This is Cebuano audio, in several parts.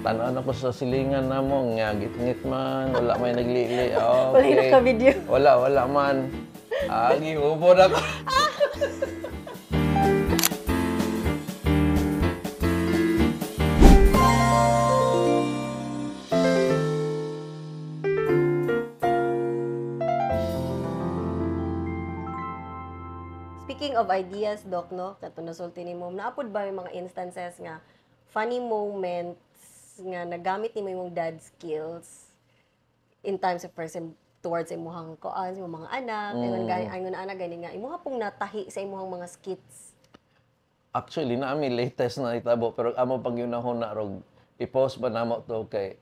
Tan-aw na ko sa silingan namo nga gitngit man, wala may naglili. Okay. Wala naka-video. Wala, wala man. Ah, gihubo na ko. Speaking of ideas, Doc, no? Kato nasulti nimo, naapod ba may mga instances nga funny moments nga nagamit nimo imong dad skills in times of person towards imuhang kuan, imong mga anak, ingon gani, ingon anak gani nga imuha pong natahi sa imuhang mga skits? Actually, naami latest na itabo, pero amo pag yun na rog i-post ba namo to kay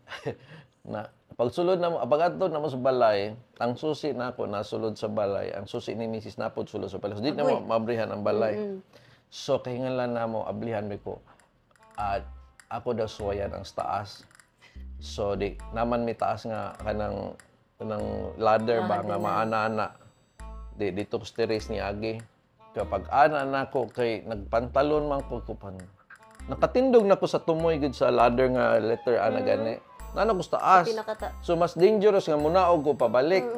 na pagsulod na mo, pag-adto na mo sa balay, ang susi nako nasulod sa balay, ang susi ni Mrs. napod sulod sa balay. So, di na mo mabrihan ang balay. So kahingalan namo ablihan mi ko. At ako daw suwayan ang taas. So di naman mi taas nga kanang kanang ladder ba nga maana-ana. Di dito ko sa terrace ni Agi. Kapag ana nako kay nagpantalon man ko kupan. Nakatindog na ko sa tumoy gud sa ladder nga letter ana gani. Nana ko sa taas. So mas dangerous nga munaog ko pabalik.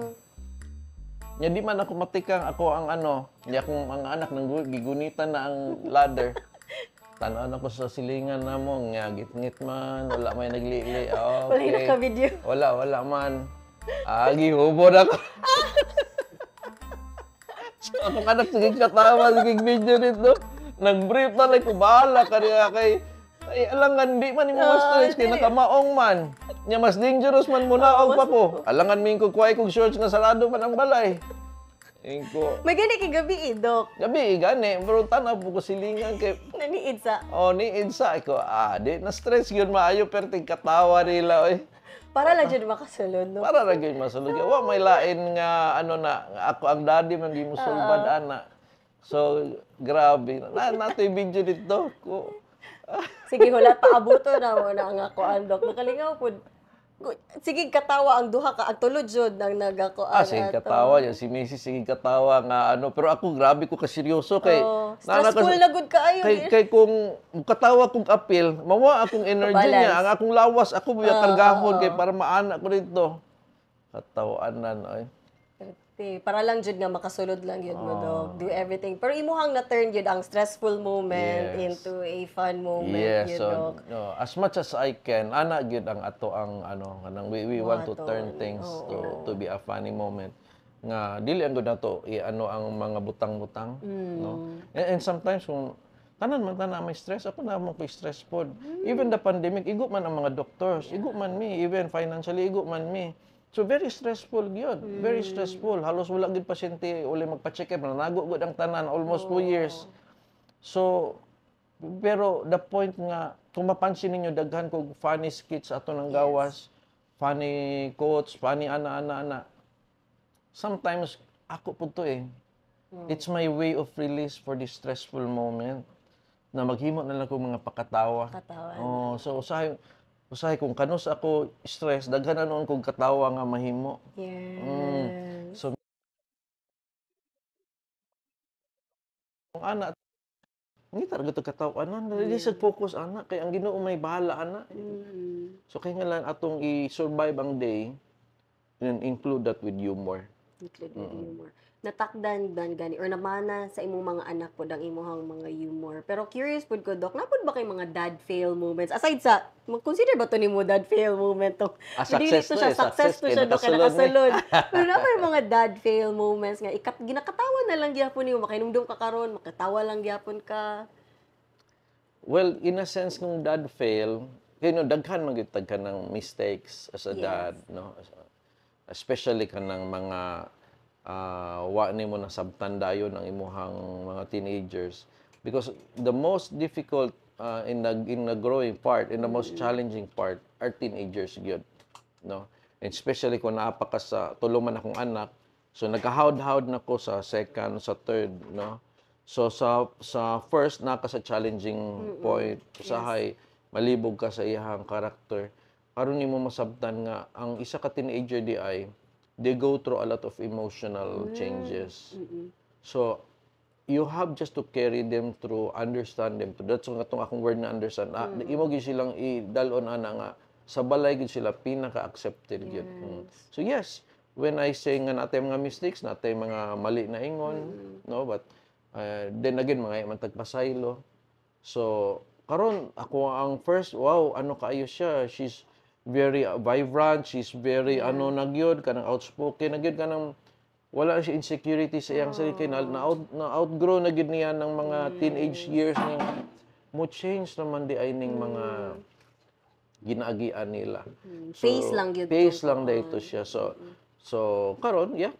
Nya di man ako matikang ako ang ano, di akong mga anak nang gigunitan na ang ladder. Tan-aw na ko sa silingan namo nga gitngit man, wala may naglili. Okay. Wala naka-video. Wala, wala man. Ah, gihubo na ko. So, akong anak sige katawa, sige video nito. Nag-brief na like, bahala ka niya kay ay alangan di man imo mas stress kay nakamaong man. Nya mas dangerous man munaog pa ko. Alangan mi ko kuhay kog shorts nga sarado man ang balay. Ingko. May gani kay gabi eh, Dok. Gabi gani, pero tan-aw po ko silingan kay Naniid sa. Oh, niid sa ko. Ah, di na stress gyud maayo perting katawa nila oy. Para lang jud makasulod, no? Para ra gyud masulod. Wa may lain nga ano na nga ako ang daddy man gi musulbad ana. So grabe. Na natoy video dito ko. Sige, wala paabuto na mo na ang ako Dok. Nakalingaw pud. Sige, katawa ang duha ka ang tulod jud nang nagakuan. Ah, sige ato. katawa niya. Si Mrs. sige katawa nga ano. Pero ako grabe ko kaseryoso kay Oh, stressful na gud kaayo. Kay, kay kung katawa kong apil, mawa akong energy Balance. niya. Ang akong lawas, ako buya kargahon kay para maana ko dito. Katawanan ay. Perte. Para lang jud nga makasulod lang yun mo, Dok. Do everything. Pero imuhang na-turn yun ang stressful moment into a fun moment Yes, yun, so Dok. no, as much as I can, ana gyud ang ato ang ano kanang we want to turn Buhaton. things to be a funny moment nga dili ang gud nato i-ano ang mga butang-butang, no. And sometimes kung tanan man tanan may stress, ako na mo koy stress pod. Even the pandemic, igo man ang mga doctors, igo man mi, even financially igo man mi. So very stressful gyud, very stressful. Halos wala gyud pasyente uli magpa-check up, nanago gud ang tanan almost 2 years. So pero the point nga kung mapansin ninyo daghan kog funny skits ato ng gawas, funny quotes, funny ana ana ana. Sometimes ako po to eh. It's my way of release for this stressful moment na maghimo na lang ko mga pakatawa. Katawa. Oh, so usahay usahay kung kanus ako stress, daghan na noon kog katawa nga mahimo. So kung ana ngita ra gyud kataw-anan, dili sa focus ana kay ang Ginoo may bahala ana. So kay nga lang atong i-survive ang day then include that with humor. Include with humor. Natakdan dan gani or namana sa imong mga anak pod ang imuhang mga humor. Pero curious pod ko, Dok, napod ba kay mga dad fail moments? Aside sa, consider ba to nimo dad fail moment to? Ah, Dili success to to siya, eh, success success to kay siya, Dok, kay nakasulod ni. nakasulod. Pero na may mga dad fail moments nga ikat ginakatawa na lang gyapon nimo, makainumdum ka karon, makatawa lang gyapon ka. Well, in a sense kung dad fail, kay no daghan man gyud tag ng mistakes as a dad, no? Especially kanang mga wa nimo nasabtan dayon ang imuhang mga teenagers because the most difficult in the growing part, in the most challenging part are teenagers gyud, no? And especially kung naa pa ka sa tulo man akong anak, so nagahawd-hawd na ko sa second, sa third, no? So sa first na ka sa challenging point, usahay malibog ka sa iyahang character. Karon nimo masabtan nga ang isa ka teenager di ay they go through a lot of emotional changes. So you have just to carry them through, understand them through. That's nga tong akong word na understand. Imo gyud silang i-dalon ana nga sa balay gyud sila pinaka-accepted gyud. So yes, when I say nga naa tay mga mistakes, naa tay mga mali na ingon, no, but then again mga man tagpasaylo. So karon ako ang first, wow, ano kaayo siya. She's very vibrant, she's very ano na gyud, kanang outspoken na gyud, kanang wala siya insecurity sa iyang sarili kay na outgrow na gyud niya ng mga teenage years niya. Mo change naman diay ning mga ginaagian nila. Phase lang gyud to. Phase lang dito siya. So karon, yeah,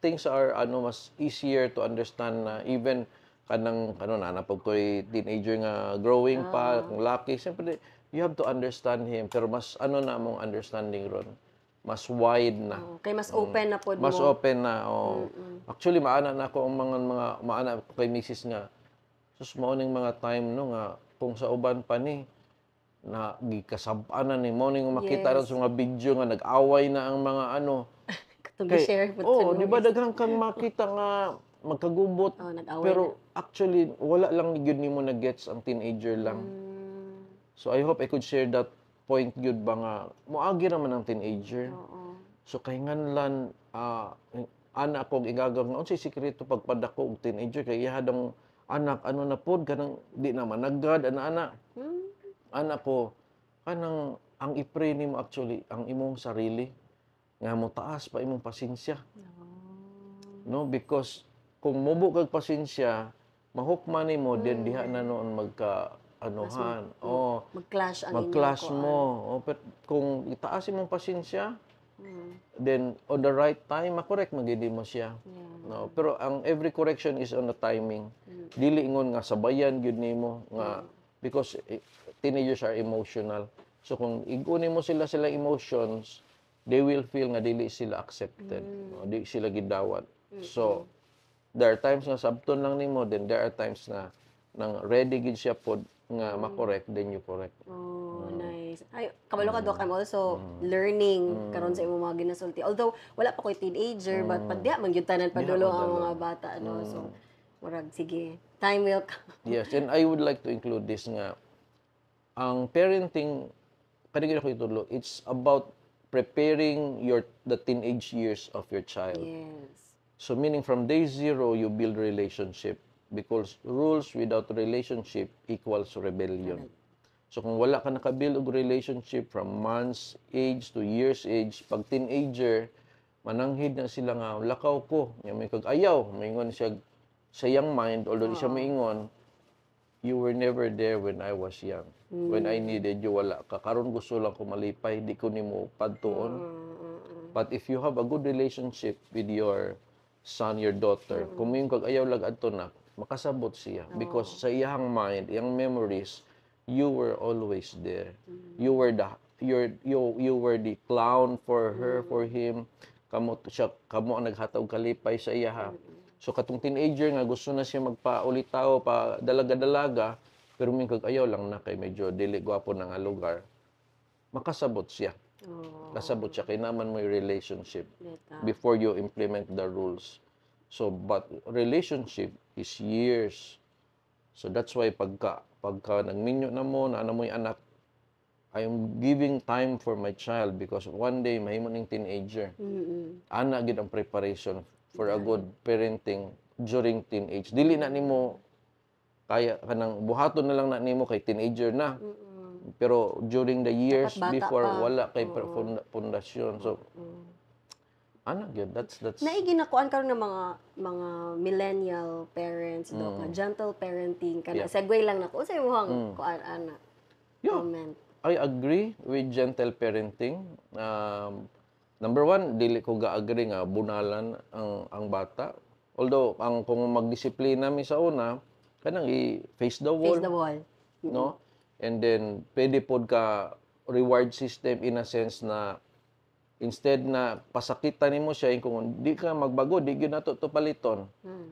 things are ano, mas easier to understand na even kanang kano na napag ko'y teenager nga growing pa, kung laki, siyempre you have to understand him, pero mas ano na mong understanding ron. Mas wide na. Oh, kay mas open na pod Mas mo. Open na. Oh. Actually, maana na ako ang mga maana ko kay misis nga sus, mao ning mga time, no, nga kung sa uban pa ni na gikasab-an na ni mo ning makita ron sa mga video nga nag-away na ang mga ano. Katong Kay, share pod oh, di ba daghan kang makita nga magkagubot? Oh, nag-away. Pero actually wala lang gyud nimo na gets ang teenager lang. So I hope I could share that point gyud ba nga moagi raman ang teenager. So kay nganlan ana ko igagaw nga unsay sikreto pagpadako og teenager kay iya dong anak ano na pod, kanang di na managad ana ana. Ana ko kanang ang i-pray nimo actually ang imong sarili nga mo taas pa imong pasensya. No, because kung mubo kag pasensya, mahukman nimo, then diha na noon magka anuhan. Oh, mag-clash ang mag-clash inyong mo. Oh, pero kung itaas imong pasensya, then on the right time ma-correct magyud mo siya. No, pero ang every correction is on the timing. Dili ingon nga sabayan gyud nimo nga because teenagers are emotional. So kung igunin mo sila sila emotions, they will feel nga dili sila accepted. No, di sila gidawat. So there are times nga sabton lang nimo, then there are times na nang ready gid siya pod nga ma-correct, then you correct. Oh, nice. Ay, kabalo ka, Doc, I'm also learning karon sa imong mga ginasulti. Although, wala pa ko'y teenager, but padya, man gyud tanan padulong ang mga bata, ano. So, murag, sige, time will come. Yes, and I would like to include this nga ang parenting kani gyud ako itudlo, it's about preparing your the teenage years of your child. So meaning from day zero you build relationship because rules without relationship equals rebellion. So kung wala ka nakabuild og relationship from months age to years age, pag teenager, mananghid na sila nga lakaw ko, nya may kag ayaw, maingon siya sa young mind, although di siya maingon, "You were never there when I was young. When I needed you, wala ka. Karon gusto lang ko malipay, di ko nimo padtuon." But if you have a good relationship with your son, your daughter, kung moingon kag ayaw lag adto na, makasabot siya. Because sa iyang mind, iyang memories, you were always there. You were the you're, you you were the clown for her, for him. Kamo siya, kamo ang naghatag kalipay sa iya ha. So katong teenager nga gusto na siya magpaulitaw pa dalaga-dalaga, pero moingon kag ayaw lang na kay medyo dili gwapo na nga lugar. Makasabot siya. Kasabot siya kay naman mo yung relationship Bitaw. Before you implement the rules. So, but relationship is years. So that's why pagka nagminyo na mo, na ano mo yung anak, I am giving time for my child because one day mahimo ning teenager. Ana gid ang preparation for a good parenting during teenage. Dili na nimo kaya kanang buhaton na lang na nimo kay teenager na. Pero during the years Dapat bata before pa. Wala kay pundasyon. So ana gyud, that's Naigi na kuan karon ng mga millennial parents, Dok, nga gentle parenting kana. Segue lang nako. Unsay imong kuan ana? Comment. I agree with gentle parenting. Number one, dili ko ga-agree nga bunalan ang bata. Although, ang kung magdisiplina mi sa una, kanang i-face the wall, Face the wall. No? And then, pwede pod ka reward system in a sense na instead na pasakitan nimo siya, kung di ka magbago, di gyud nato to paliton.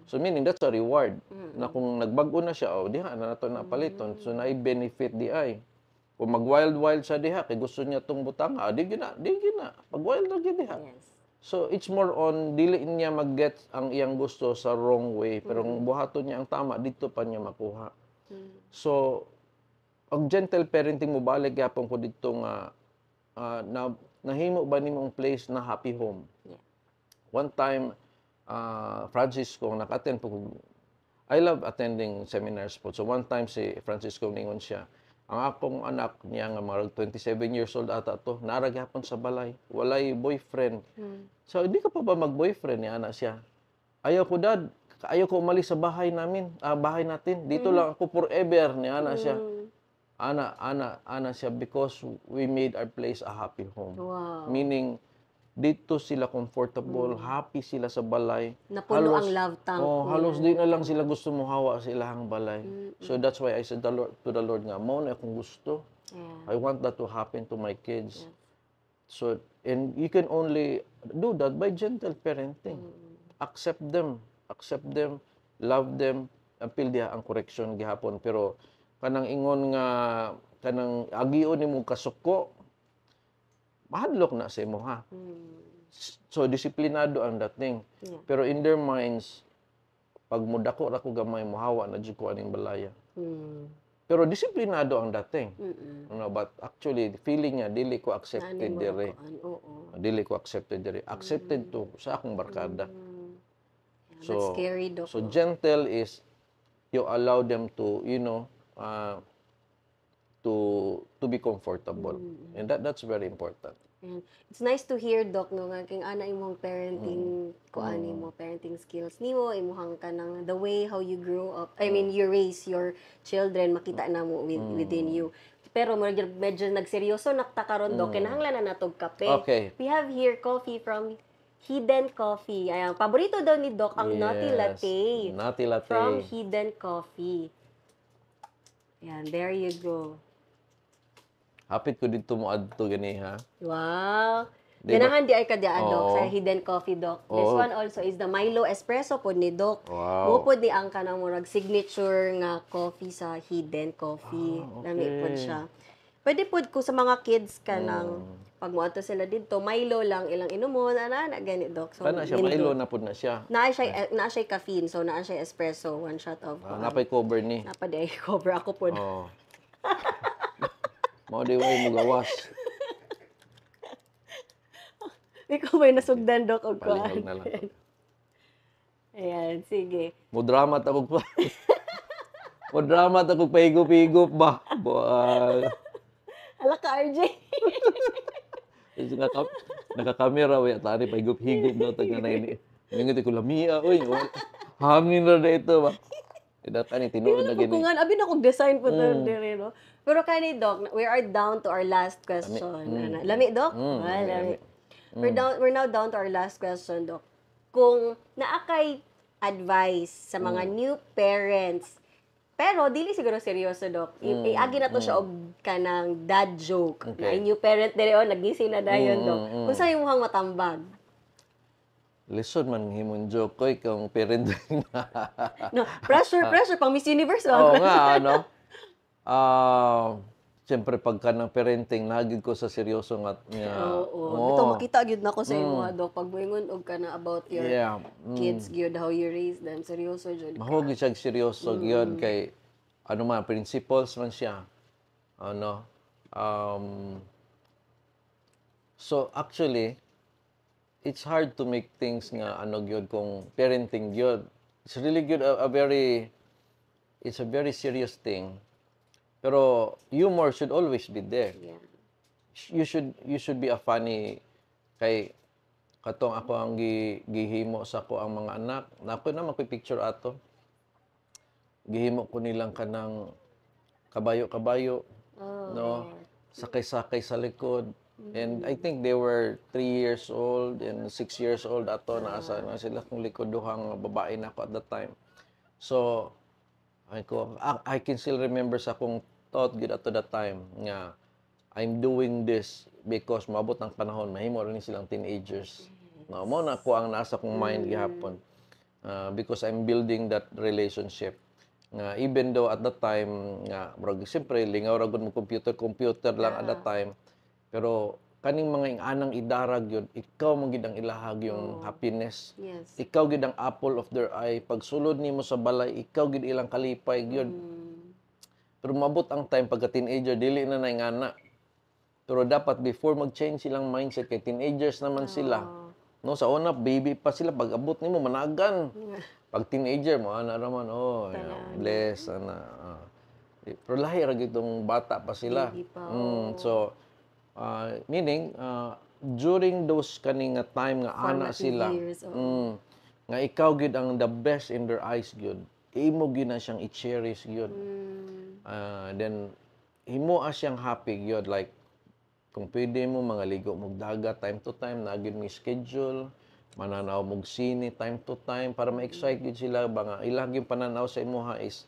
So meaning that's a reward. Na kung nagbago na siya, oh, diha na nato na paliton. So naay benefit di ay. Kung mag wild wild siya diha kay gusto niya tong butanga, ah, di gyud na, di gyud na. Pag wild na gyud diha. So it's more on dili niya mag-get ang iyang gusto sa wrong way, pero kung buhaton niya ang tama, dito pa niya makuha. So ang gentle parenting, mo balik gyapon ko dito nga na nahimo ba nimo ang place na happy home? Yeah. One time, Francisco, naka-attend po I love attending seminars po. So one time si Francisco, ningon siya, ang akong anak niya nga mga 27 years old ata to, naa ra gyapon sa balay, walay boyfriend. So hindi ka pa ba mag-boyfriend ni ana siya? "Ayaw ko, Dad, ayaw ko umalis sa bahay namin, bahay natin. Dito lang ako forever," ni ana siya. Ana siya, "Because we made our place a happy home." Meaning dito sila comfortable, happy sila sa balay. Napuno ang love tank Oh, niya. Halos di na lang sila gusto mohawa sa ilahang balay. So that's why I said to the Lord nga, mao na akong gusto. I want that to happen to my kids. So, and you can only do that by gentle parenting. Accept them, love them, apil diha ang correction gihapon. Pero kanang ingon nga kanang agion nimo kasuko, mahadlok na sa imo ha. So disiplinado ang dating. Pero in their minds, pag mudako ra ko gamay, mohawa na jud ko aning balaya. Pero disiplinado ang dating. Ano, but actually feeling niya, dili ko accepted Naani mo dire. Kuan, oo. Dili ko accepted dire. Accepted to sa akong barkada. Yeah, that's scary, Doc. So gentle is you allow them to be comfortable. And that's very important. And it's nice to hear, Doc, no, nga king ana imong parenting, kuan nimo, parenting skills nimo, imuhang kanang the way how you grow up. I mean, you raise your children, makita na mo within you. Pero medyo nagseryoso nakta karon, Doc. Kinahanglan na natog kape. Okay. We have here coffee from Hidden Coffee. Ayan, paborito daw ni Doc ang Nutty Latte. Nutty Latte. From Hidden Coffee. Ayan, there you go. Hapit ko dito mo adto gani ha. Wow. Di ba? Ganahan di ay ka diyan, Doc, Oo. Sa Hidden Coffee, Doc. This Oo. one also is the Milo Espresso po ni Doc. Mo pod ni ang kanang murag signature nga coffee sa Hidden Coffee. Ah, Lami pod okay. siya. Pwede pod ko sa mga kids kanang pag moadto sila didto, Milo lang ilang inumon, ana ana gani, Doc. So, Kana siya, nindot. Milo na pud na siya. Naa siya caffeine, so naa siya espresso, one shot of Ah, napay cover ni. Napa di ay cover ako pod. Oh. Mao di way mo gawas. Ikaw may nasugdan, Doc, og kuan. Palihog na lang. Ayan, sige. Mo drama ta kog pa. Mo drama ta kog pahigop-higop ba. Bual. Hala ka, RJ. Kasi nakakamera way tani pahigop-higop daw tag na ini. Mingon ko lamia oy. Hangin ra dito ba. Ida kani tinuod na gini. Kung nga, abi na kong design po mm. Dire, no? Pero kani, Doc, we are down to our last question. Ana. Lami, Doc? Mm, Ah, lami, lami. Lami. We're now down to our last question, Doc. Kung naa kay advice sa mga new parents, pero dili siguro seryoso, Doc. Iagi na to siya og kanang dad joke. Okay. Na new parent dire oh, nagising na dayon, Doc. Kung sa imong matambag. Lisod man himong joke koy kung parenting. No, pressure, pressure pang Miss Universe. Oo nga, ano? Ah, siyempre pagka ng parenting, nagid ko sa seryoso nga. Oo. Bitaw makita gyud nako sa imo, Doc, pag moingon og ka na about your kids gyud, how you raise them. Seryoso jud. Mahog siya seryoso gyud kay ano man, principles man siya. Ano? So actually it's hard to make things nga ano gyud kung parenting gyud. It's really good a very it's a very serious thing. Pero humor should always be there. You should be a funny kay katong ako ang gihimo sa ko ang mga anak nako na man ko'y picture ato, gihimo ko nilang kanang kabayo-kabayo, no, sakay-sakay sa likod, and I think they were 3 years old and 6 years old ato. Naasa na sila kung likod, duhang babae na ako at that time. So I can still remember sa akong thought gid ato that time nga I'm doing this because maabot ang panahon mahimo rin silang teenagers. No, mo na ko ang nasa kong mind gihapon. Because I'm building that relationship. Nga even though at that time nga murag siyempre lingaw ra gud mo computer computer lang at that time. Pero Kaning mga ing-anang idara gyud, ikaw man gid ang ilaha yung happiness. Ikaw gid ang apple of their eye. Pagsulod nimo sa balay, ikaw gid ilang kalipay gyud. Pero mabot ang time pagka teenager, dili na na. Pero dapat before mag-change silang mindset kay teenagers naman sila. No, sa una baby pa sila, pag abot nimo managan. Pag teenager mo ana raman, oh, yeah, bless ana. Ah. Pero lahi ra gitong bata pa sila. Baby pa. So meaning during those kaning nga time nga ana Formative sila. Years, oo. Nga ikaw gyud ang the best in their eyes gyud. Imo gyud na siyang i-cherish gyud. Then himoa siyang happy gyud, like kung pwede mo mga ligo mog dagat time to time, na gyud may schedule, mananaw mog sine time to time para ma-excite gyud sila ba nga ilang yung pananaw sa imuha is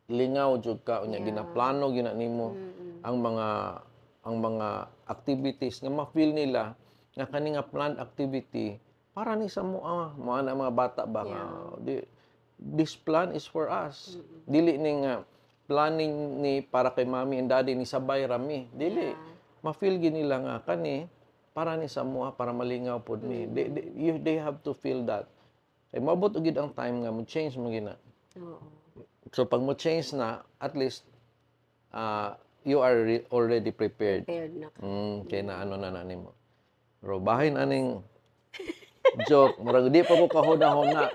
lingaw jud ka unya ginaplano gyud na nimo ang mga activities nga ma-feel nila nga kani nga planned activity para ni sa moa mo ana mga bata ba nga di, this plan is for us, dili ni nga planning ni para kay mommy and daddy ni sabay rami, dili ma-feel gyud nila nga kani para ni sa moa para malingaw pod ni. They have to feel that kay moabot og gid ang time nga mo change mo gina. So pag mo change na, at least you are already prepared. Prepared na ka. Kay na ano na na nimo. Pero bahin aning joke, murag di pa ko kahuna-huna.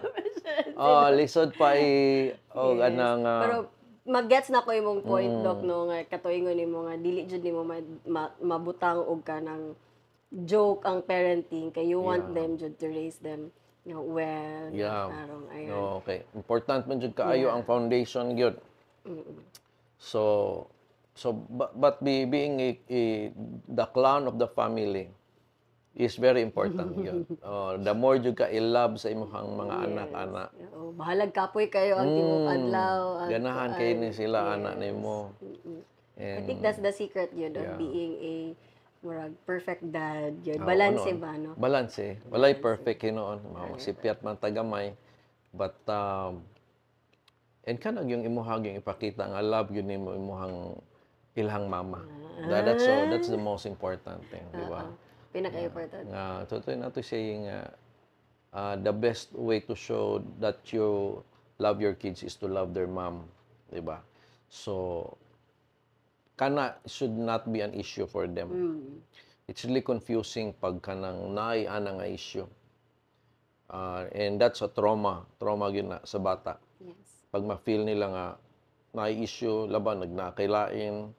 Oh, lisod pa i og anang Pero mag-gets na ko imong point, Doc, no, nga katuingon nimo nga dili jud nimo mabutang og kanang joke ang parenting kay you want them jud to raise them well. Tarong ayan. No, okay. Important man jud kaayo ang foundation gyud. So but being the clown of the family is very important gyud. Oh, the more jud ka i-love sa imong mga anak-anak. Oo, bahalag kapoy kayo ang tibuok adlaw. Ang Ganahan kuan. Kay ni sila anak nimo. I And think that's the secret yun of being a murag perfect dad yun. Oo, Balance noon. Ba, no? Balance eh. Walay perfect hinuon. Masipyat man tagamay. But and kanang yung imuhang yung ipakita nga love yun nimo imuhang ilhang mama. That's the most important thing, di ba? Pinaka-important. Nga totoo na to saying nga the best way to show that you love your kids is to love their mom, di ba? So kana should not be an issue for them. It's really confusing pag kanang naay ana nga issue. And that's a trauma, trauma gyud na sa bata. Pag ma-feel nila nga naay issue, labaw nagnakailain,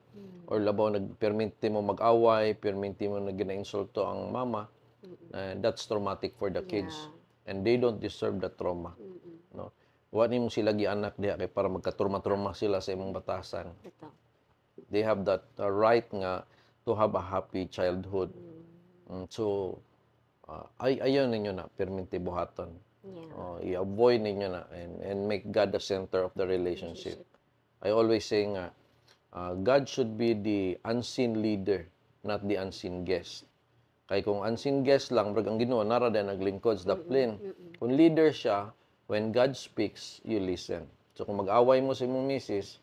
or labaw nagperminti mo mag-away, perminti mo na gina-insulto ang mama, and that's traumatic for the kids. And they don't deserve the trauma. No? Wa nimo sila gianak diha kay para magka-trauma-trauma sila sa imong batasan. Ito. They have that right nga to have a happy childhood. So, ay ayaw ninyo na perminti buhaton. Oh, i-avoid ninyo na and make God the center of the relationship. I always say nga, God should be the unseen leader, not the unseen guest. Kay kung unseen guest lang, murag ang Ginoo nara din naglingkod sa daplin. Kung leader siya, when God speaks, you listen. So kung mag-away mo sa imong misis,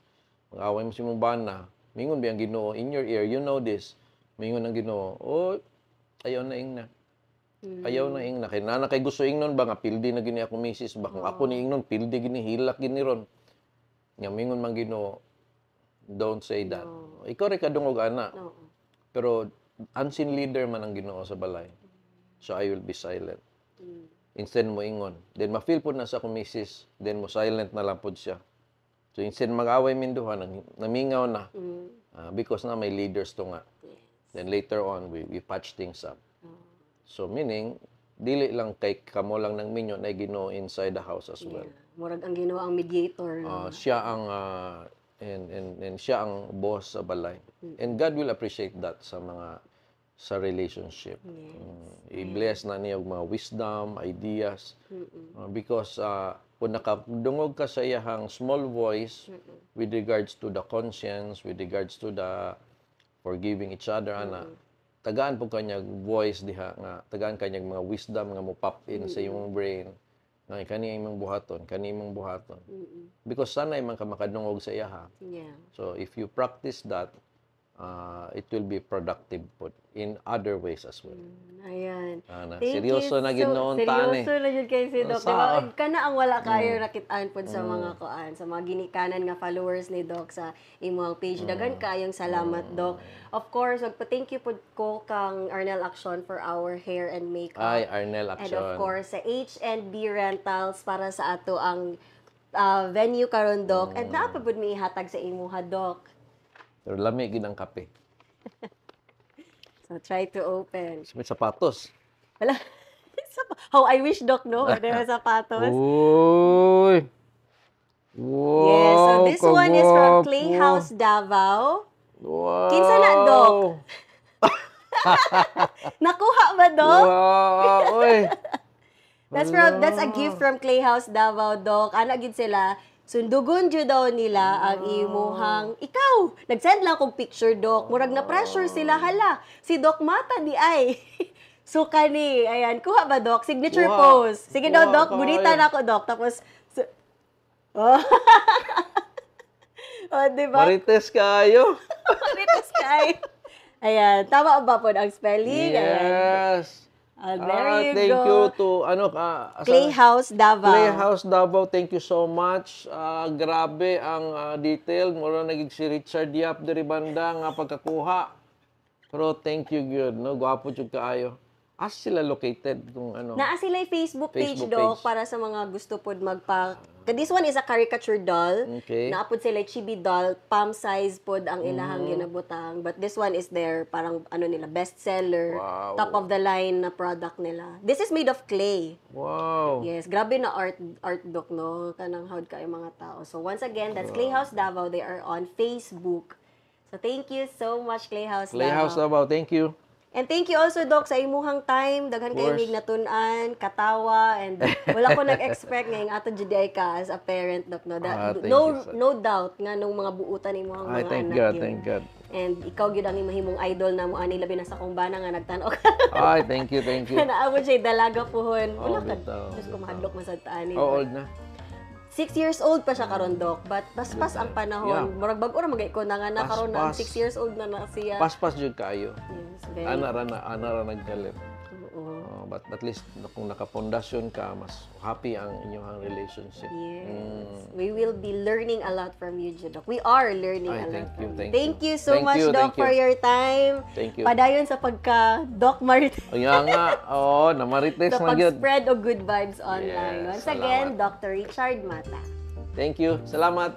mag-away mo sa imong bana, mingon ba ang Ginoo in your ear, you know this. Mingon ang Ginoo, "Oh, ayaw na ingna. Ayaw na ingna." Kay nana kay gusto ingnon ba nga pildi na gini ako misis ba, kung ako ni ingnon pildi gini, hilak gini ron. Nga mingon man Ginoo, "Don't say that." Ikaw rin kadungog ana. Pero unseen leader man ang Ginoo sa balay. So I will be silent. Instead mo ingon. Then ma-feel po na sa akong misis, then mo silent na lang pod siya. So instead mag-away minduha, namingaw na. Ah, because na may leaders to nga. Then later on, we patch things up. So meaning, dili lang kay kamo lang ng minyo na Ginoo inside the house as well. Yeah. Murag ang Ginoo ang mediator, no? Ah, siya ang and siya ang boss sa balay. And God will appreciate that sa mga sa relationship. I-bless na niya og mga wisdom, ideas. Because kung nakadungog ka sa iyahang small voice with regards to the conscience, with regards to the forgiving each other, ana, tagaan po kanyang voice diha nga tagaan kanyang mga wisdom nga mo pop in sa imong brain nga kani imong buhaton, kani imong buhaton. Because sanay man ka makadungog sa iyaha. So if you practice that, It will be productive pud in other ways as well. Ayan. Ana, Thank seryoso you. na gid So, noon taan eh. seryoso na jud kay si Doc. Sa- Diba? Kana ang wala kayo nakitaan pod sa mga kuan, sa mga ginikanan nga followers ni Doc sa imong page. Daghan kayong salamat, Doc. Of course, magpa-thank you pod ko kang Arnel Action for our hair and makeup. Ay, Arnel And Action. of course, sa H&B Rentals para sa ato ang venue karon, Doc. And naa pa pud mi ihatag sa imuha, Doc. Pero lami gid ang kape. So try to open. May sapatos. Wala. How I wish, Doc, no? Wala na sapatos. Uy! Wow! Yes, so this one is from kagwapo. Clay House Davao. Wow! Kinsa na, Doc? Nakuha ba, Doc? Wow! Uy! That's a gift from Clay House Davao, Doc. Ana gid sila. Sundugon jud daw nila ang imuhang ikaw. Nag-send lang kog picture, Doc. Murag na pressure sila, hala. Si Doc Mata di ay. So kani, ayan, kuha ba, Doc? Signature Kuha. pose. Sige daw, Kuha, Doc, kaya. gunita na ako, Doc. Tapos oh. Oh, di ba? Marites kayo. Marites kay. Ayan, tama ba po ang spelling? Ayan. Yes. Ah, there you Thank go. you to ano Clay House Davao. Clay House Davao, thank you so much. Grabe ang detail. Mura naging si Richard Yap diri banda nga pagkakuha. Pero thank you gyud, no? Gwapo jud kaayo. Asa sila located kung ano? Naa sila Facebook page, Facebook Doc, page. para sa mga gusto pod magpa. This one is a caricature doll. Naa pod sila chibi doll, palm size pod ang ilahang ginabutang. But this one is their parang ano nila, best seller, top of the line na product nila. This is made of clay. Yes, grabe na art art, Doc, no, kanang howd kayo mga tao. So once again, that's Clay House Davao. They are on Facebook. So thank you so much, Clay House Clay Davao. House Davao, thank you. And thank you also, Doc, sa imuhang time. Daghan kayo Course. mig natun-an, katawa, and wala ko nag-expect ngayong ato jud ka as a parent, Doc, no? Thank No, you, sir. no doubt nga nung mga buutan imong Ay, mga thank anak God, yun. thank God. And ikaw gyud ang imahimong idol na mo ani, labi na sa akong bana nga nagtan-aw ka. Ay, thank you, thank you. Naabot siya dalaga puhon. Wala Oh, ka. bitaw, Diyos ko, bitaw. mahadlok man sad taani. Oh, old na. 6 years old pa siya karon, Doc. But paspas ang panahon. Murag bag-o ra magay ko na nga na karon na Paspas. 6 years old na na siya. Paspas jud kaayo. Yes, very. Ana ra nagkalit. Oo. Oh, but at least kung nakapundasyon ka, mas happy ang inyong relationship. Yes. We will be learning a lot from you, Doc. We are learning Ay, a lot thank you, from you. thank Thank you. you so Thank much, you, Doc, thank you. for your time. Thank you. Padayon sa pagka Doc Marites. Kaya nga, oo, namarites Sa na gyud. pag-spread of good vibes online. Yes, Once again, salamat. Dr. Richard Mata. Thank you. Salamat.